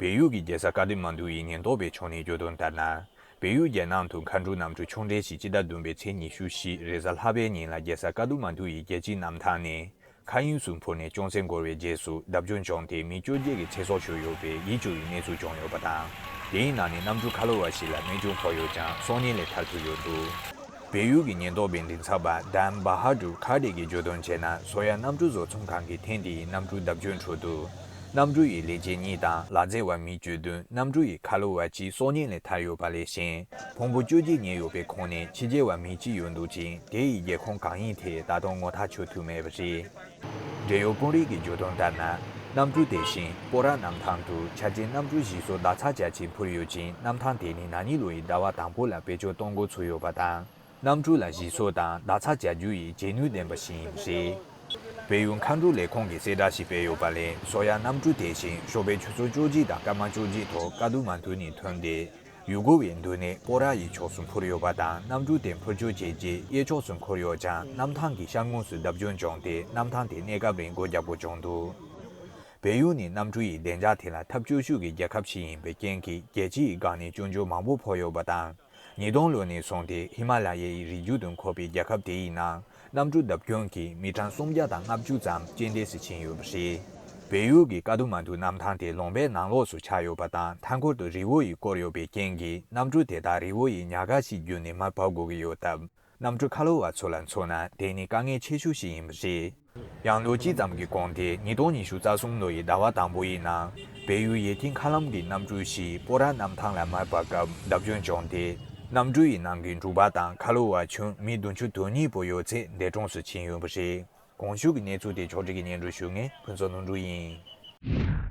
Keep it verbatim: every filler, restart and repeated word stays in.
བལ་ཡུལ་གྱི་རྒྱལ་ས་ཀ་ཐ་མན་ཌུ་ཡི་ཉེན་རྟོག་པའི་ཕྱོགས་ནས་བརྗོད་དོན་ལྟར་ན། བལ་ཡུལ་རྒྱལ་ནང་དུ་མཁའ་འགྲུལ་གནམ་གྲུ་ཆུང་གྲས་ཤིག་སྤྱི་ཟླ་བདུན་པའི་ཚེས་ཉི་ཤུ་བཞི་རེས་གཟའ་ལྷག་པའི་ཉིན་ལ་རྒྱལ་ས་ཀ་ཐ་མན་ཌུ་ཡི་རྒྱལ་སྤྱིའི་གནམ་ཐང་ནས། མཁའ་དབྱིངས་སུ་འཕུར་ནས་ཅུང་ཟད་འགོར་བའི་རྗེས་སུ་བརྡབ་སྐྱོན་བྱུང་སྟེ་མི་བཅོ་བརྒྱད་ཀྱི་ཚེ་སྲོག་ཤོར་ཡོད་པའི་ཡིད་སྐྱོ་བའི་གནས་ཚུལ་བྱུང་ཡོད་པ་དང་། དེའི་ནང་ནས་གནམ་གྲུ་ཁ་ལོ་བ་ཞིག་ལ་རྨས་སྐྱོན་ཕོག་ཡོད་ཀྱང་སྲོག་ཉེན་ལས་ཐར་ཐུབ་ཡོད་འདུག་བལ་ཡུལ་གྱི་ཉེན་རྟོག་པའི་མགྲིན་ཚབ་པ་ཌན་བྷ་ཧ་ཌུར་ཁ་ཌེ་གིས་བརྗོད་དོན་བྱས་ན། སོ་ཡ་གནམ་གྲུ་བཟོ་ཚོང་ཁང་གིས་ཐེངས་འདིའི་གནམ་གྲུ་བརྡབ་སྐྱོན་ཁྲོད་དུ། གནམ་གྲུ་ཡི་ལས་བྱེད་གཉིས་དང་ལག་རྩལ་བ་མི་བཅུ་བདུན། གནམ་གྲུ་ཡི་ཁ་ལོ་བ་གཅིག་སྲོག་ཉེན་ལས་ཐར་ཡོད་པ་ལས་གཞན། ཕུང་པོ་བཅོ་བརྒྱད་རྙེད་ཡོད་པའི་ཁོངས་ནས་ཕྱི་རྒྱལ་བ་མི་གཅིག་ཡོད་འདུག་ཅིང་། དེ་ཡི་རྒྱལ་ཁོངས་གང་ཡིན་ཐད་ད་དུང་ངོ་ཐག་ཆོད་ཐུབ་མེད་པ་རེད། འབྲེལ་ཡོད་དཔོན་རིགས་ཀྱིས་བརྗོད་དོན་ལྟར་ན། གནམ་གྲུ་དེ་བཞིན་སྤོ་ར་གནམ་ཐང་དུ་འཆར་ཅན་གནམ་གྲུ་བཞི་སོགས་ཟླ་ཚར་བརྒྱད་ཅིག་འཕུར་ཡོད་ཅིང་། གནམ་ཐང་དེ་ནི་ན་ནིང་ལོ་ཡི་ཟླ་བ་དང་པོ་ལ་བེད་སྤྱོད་གཏོང་འགོ་ཚུགས་ཡོད་པ་དང་། གནམ་གྲུ་ལ་གཞི་གསོ་དང་ཟླ་ཚར་བརྒྱད་ཅུ་ཡི་བྱེད་ནུས་ལྡན་པ་ཞིག་ཡིན་པ་རེད། བལ་ཡུལ་མཁའ་འགྲུལ་ལས་ཁུངས་ཀྱིས་གསལ་བསྒྲགས་ཤིག་སྤེལ་ཡོད་པ་ལས། སོ་ཡ་གནམ་གྲུ་དེ་བཞིན་ཞོགས་པའི་ཆུ་ཚོད་བཅུ་གཅིག་དང་སྐར་མ་བཅུ་གཅིག་ཐོག་ཀ་ཐ་མན་ཌུ་ནས་ཐོན་ཏེ། ཡུ་གུར་བའི་འདུ་གནས་སྤོ་ར་ཡི་ཕྱོགས་སུ་འཕུར་ཡོད་པ་དང་། གནམ་གྲུ་དེ་འཕུར་སྐྱོད་བྱས་རྗེས་གཡས་ཕྱོགས་སུ་འཁོར་ཡོད་ཀྱང་། གནམ་ཐང་གི་ཤར་ངོས་སུ་བརྡབ་སྐྱོན་བྱུང་སྟེ། གནམ་ཐང་དེ་གནས་སྐབས་རིང་སྒོ་རྒྱག་དགོས་བྱུང་འདུག་བལ་ཡུལ་ནི་གནམ་གྲུ་ཡི་བདེ་འཇགས་ཐད་ལ་ཐབས་སྐྱོ་ཤོས་ཀྱི་རྒྱལ་ཁབ་ཞིག་ཡིན་པའི་རྐྱེན་གྱིས། རྒྱལ་སྤྱི་ཡི་སྒང་ནས་སྐྱོན་བརྗོད་མང་པོ་ཕོག་ཡོད་པ་དང་། ཉིས་སྟོང་ལོ་ནས་བཟུང་སྟེ་ཧི་མ་ལ་ཡའི་རི་རྒྱུད་དུ་འཁོད་པའི་རྒྱལ་ཁབ་དེ་ཡི་ནང་། གནམ་གྲུ་བརྡབ་སྐྱོན་གྱིས་མི་གྲངས་སུམ་བརྒྱ་དང་ལྔ་བཅུ་ཙམ་རྐྱེན་འདས་སུ་ཕྱིན་ཡོད་པ་རེད། བལ་ཡུལ་གྱི་ཀ་ཐ་མན་ཌུ་གནམ་ཐང་དེ་ལུང་པའི་ནང་ལོགས་སུ་ཆགས་ཡོད་པ་དང་། མཐའ་འཁོར་དུ་རི་བོ་ཡིས་བསྐོར་ཡོད་པའི་རྐྱེན་གྱིས། གནམ་གྲུ་དེ་དག་རི་བོ་ཡི་ཉག་ག་ཞིག་བརྒྱུད་ནས་མར་བབས་དགོས་ཀྱི་ཡོད་སྟབས། གནམ་གྲུ་ཁ་ལོ་བ་ཚོ་ལ་མཚོན་ན། དེ་ནི་དཀའ་ངལ་ཆེ་ཤོས་ཤིག་ཡིན་པ་རེད། ཡང་ལོ་གཅིག་ཙམ་གྱི་གོང་སྟེ། ཉིས་སྟོང་ཉི་ཤུ་རྩ་གསུམ་ལོ་ཡི་ཟླ་བ་དང་པོ་ཡི་ནང་། བལ་ཡུལ་ཡུལ་དེའི་མཁའ་ལམ་གྱི་གནམ་གྲུ་ཞིག་སྤོ་ར་གནམ་ཐང་ལ་མར་བབས་སྐབས་བརྡབ་སྐྱོན་བྱུང་སྟེ། གནམ་གྲུ་ཡི་ནང་གི་འབྲུག་པ་དང་ཁ་ལོ་བ་ཁྱོན་མི་བདུན་ཅུ་དོན་གཉིས་པོ་ཡོད་ཚད་འདས་གྲོངས་སུ་ཕྱིན་ཡོད་པ་རེད། གོང་ཞུས་ཀྱི་གནས་ཚུལ་དེ་ཕྱོགས་སྒྲིག་གིས་སྙན་སྒྲོན་ཞུ་མཁན་ཕུན་ཚོགས་ལྷུན་གྲུབ་ཡིན།